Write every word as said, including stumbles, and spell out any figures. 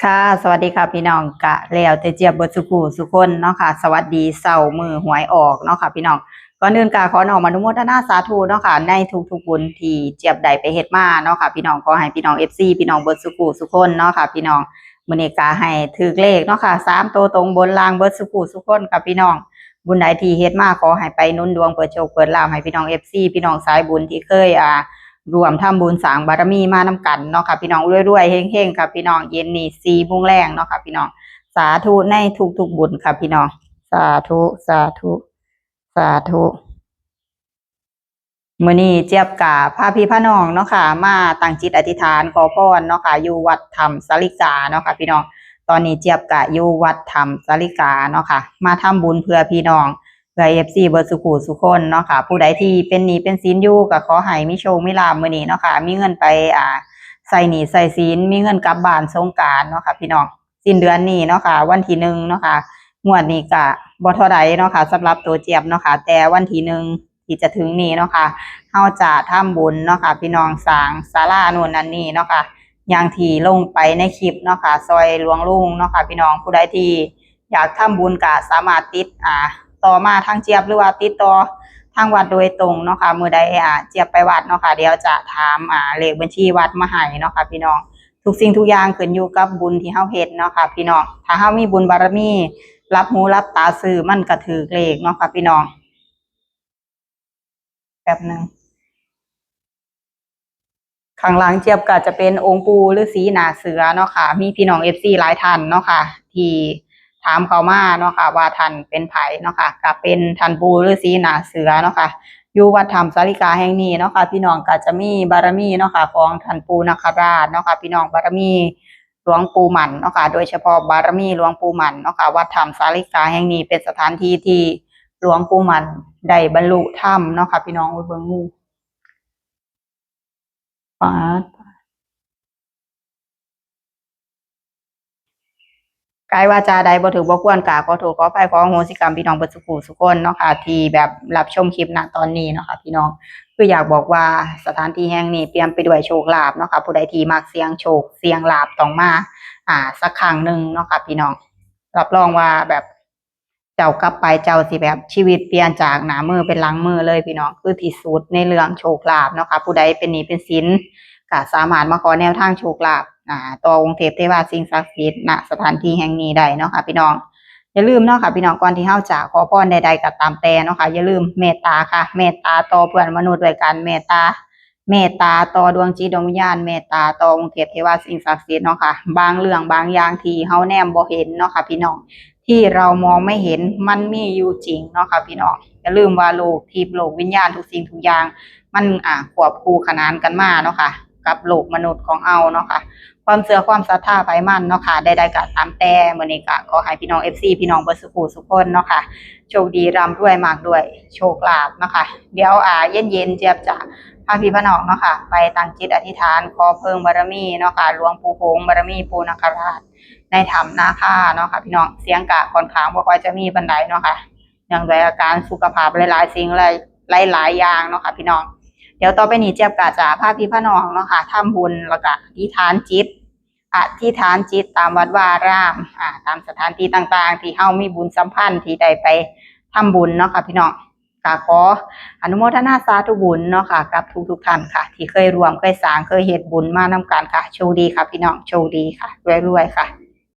ค่ะ สวัสดีค่ะพี่น้อง กะแล้วแต่เจี๊ยบเบิดสุขูสุคนเนาะค่ะ สวัสดีเช้ามื้อหวยออกเนาะค่ะพี่น้อง ก่อนอื่นกะขอน้อมอนุโมทนาสาธุเนาะค่ะ ในทุกๆบุญที่เจี๊ยบได้ไปเฮ็ดมาเนาะค่ะพี่น้อง ขอให้พี่น้อง เอฟซี พี่น้องเบิดสุขูสุคนเนาะค่ะพี่น้อง มื้อนี้กะให้ถืกเลขเนาะค่ะ สามตัวตรงบนล่างเบิดสุขูสุคนค่ะพี่น้อง บุญใดที่เฮ็ดมาขอให้ไปหนุนดวงเปิดโชคเปิดลาภให้พี่น้อง เอฟซี พี่น้องสายบุญที่เคย อ่า ร่วมทำบุญสร้างบารมีมานำกันเนาะค่ะพี่น้อง รวยๆเฮงๆค่ะพี่น้อง เย็นนี้สี่โมงแลงเนาะค่ะพี่น้อง สาธุในทุกๆบุญค่ะพี่น้อง สาธุ สาธุ สาธุ มื้อนี้เจี๊ยบกะพาพี่พาน้องเนาะค่ะ มาตั้งจิตอธิษฐานขอพรเนาะค่ะ อยู่วัดถ้ำสาลิกาเนาะค่ะพี่น้อง ตอนนี้เจี๊ยบกะอยู่วัดถ้ำสาลิกาเนาะค่ะ มาทำบุญเพื่อพี่น้อง เพื่อ เอฟซี เบิดสุขูสุคนเนาะค่ะ ผู้ใดที่เป็นหนี้เป็นสินอยู่ก็ขอให้มีโชคมีลาภมื้อนี้เนาะค่ะ มีเงินไป อ่า ใส่หนี้ใส่สิน มีเงินกลับบ้านสงกรานต์เนาะค่ะพี่น้อง สิ้นเดือนนี้เนาะค่ะ วันที่หนึ่งเนาะค่ะ งวดนี้กะบ่เท่าใดเนาะค่ะ สำหรับตัวเจี๊ยบเนาะค่ะ แต่วันที่หนึ่งที่จะถึงนี้เนาะค่ะ เฮาจะทำบุญเนาะค่ะ พี่น้อง สร้างศาลาโน่นนั่นนี่เนาะค่ะ อย่างที่ลงไปในคลิปเนาะค่ะ ซอยหลวงลุงเนาะค่ะ พี่น้อง ผู้ใดที่อยากทำบุญกะสามารถติด อ่า ต่อมาทางเจี๊ยบ หรือว่าติดต่อทางวัดโดยตรงเนาะค่ะ มื้อใด อ่า เจี๊ยบไปวัดเนาะค่ะ เดี๋ยวจะถาม อ่า เลขบัญชีวัดมาให้เนาะค่ะพี่น้อง ทุกสิ่งทุกอย่างขึ้นอยู่กับบุญที่เฮาเฮ็ดเนาะค่ะพี่น้อง ถ้าเฮามีบุญบารมี หลับหูหลับตาซื้อมันก็ถืกเลขเนาะค่ะพี่น้อง แป๊บหนึ่ง ข้างหลังเจี๊ยบก็จะเป็นองค์ปู่ฤาษีหน้าเสือเนาะค่ะ มีพี่น้อง เอฟซี หลายท่านเนาะค่ะ ที่ถามเข้ามาเนาะค่ะ ว่าท่านเป็นไผเนาะค่ะ ก็เป็นท่านปู่ฤาษีหน้าเสือเนาะค่ะ อยู่วัดถ้ำสาลิกาแห่งนี้เนาะค่ะ พี่น้อง ก็จะมีบารมีเนาะค่ะ ของท่านปู่นาคราชเนาะค่ะ พี่น้อง บารมีหลวงปู่หมั่นเนาะค่ะ โดยเฉพาะบารมีหลวงปู่หมั่นเนาะค่ะ วัดถ้ำสาลิกาแห่งนี้เป็นสถานที่ที่หลวงปู่หมั่นได้บรรลุธรรมเนาะค่ะ พี่น้อง โอ้ย เบิ่งงู ปาด กายวาจาใดบ่ถือบ่ควรกราบขอโทษขออภัยขออโหสิกรรมพี่น้องเบิดสุขุสุคนเนาะค่ะ ที่แบบรับชมคลิปณตอนนี้เนาะค่ะพี่น้อง คืออยากบอกว่าสถานที่แห่งนี้เปี่ยมไปด้วยโชคลาภเนาะค่ะ ผู้ใดที่มักเสี่ยงโชคเสี่ยงลาภต้องมา อ่า สักครั้งหนึ่งเนาะค่ะพี่น้อง รับรองว่าแบบ เจ้ากลับไปเจ้าสิแบบชีวิตเปลี่ยนจากหน้ามือเป็นหลังมือเลยพี่น้อง คือที่สุดในเรื่องโชคลาภเนาะค่ะ ผู้ใดเป็นหนี้เป็นสินก็สามารถมาขอแนวทางโชคลาภ อ่า ต่อองค์เทพเทวาสิ่งศักดิ์สิทธิ์ ณ สถานที่แห่งนี้ได้เนาะค่ะพี่น้อง อย่าลืมเนาะค่ะพี่น้อง ก่อนที่เฮาจะขอพรใดๆก็ตามแต่เนาะค่ะ อย่าลืมเมตตาค่ะ เมตตาต่อเพื่อนมนุษย์ด้วยกัน เมตตา เมตตาต่อดวงจิตดวงวิญญาณ เมตตาต่อองค์เทพเทวาสิ่งศักดิ์สิทธิ์เนาะค่ะ บางเรื่องบางอย่างที่เฮาแนมบ่เห็นเนาะค่ะพี่น้อง ที่เรามองไม่เห็นมันมีอยู่จริงเนาะค่ะพี่น้อง อย่าลืมว่าโลกทิพย์โลกวิญญาณทุกสิ่งทุกอย่าง มัน อ่า ควบคู่ขนานกันมาเนาะค่ะ กับโลกมนุษย์ของเฮาเนาะค่ะ ความเชื่อความศรัทธาไผมันเนาะค่ะ ใดๆก็ตามแต่ มื้อนี้ก็ขอให้พี่น้อง เอฟซี พี่น้องเบิดสุขุสุคนเนาะค่ะ โชคดีร่ำรวยมากด้วยโชคลาภเนาะค่ะ เดี๋ยว อ่า เย็นๆเจี๊ยบจะพาพี่พาน้องเนาะค่ะ ไปตั้งจิตอธิษฐานขอเพิ่งบารมีเนาะค่ะ หลวงปู่หงส์ บารมีปู่นาคราช ในถ้ำนาคาเนาะค่ะพี่น้อง เสียงกะค่อนข้างบ่ค่อยจะมีปานใดเนาะค่ะ เนื่องด้วยอาการสุขภาพหลายๆสิ่งหลายๆอย่างเนาะค่ะพี่น้อง เดี๋ยวต่อไปนี้เจี๊ยบกะจะพาพี่พาน้องเนาะค่ะ ทำบุญแล้วก็อธิษฐานจิต อธิษฐานจิตตามวัดวาอาราม อ่า ตามสถานที่ต่างๆ ที่เฮามีบุญสัมพันธ์ที่ได้ไปทำบุญเนาะค่ะพี่น้อง ก็ขออนุโมทนาสาธุบุญเนาะค่ะ กับทุกๆท่านค่ะ ที่เคยร่วมเคยสร้างเคยเฮ็ดบุญมานำกันค่ะ โชคดีค่ะพี่น้อง โชคดีค่ะ รวยๆค่ะ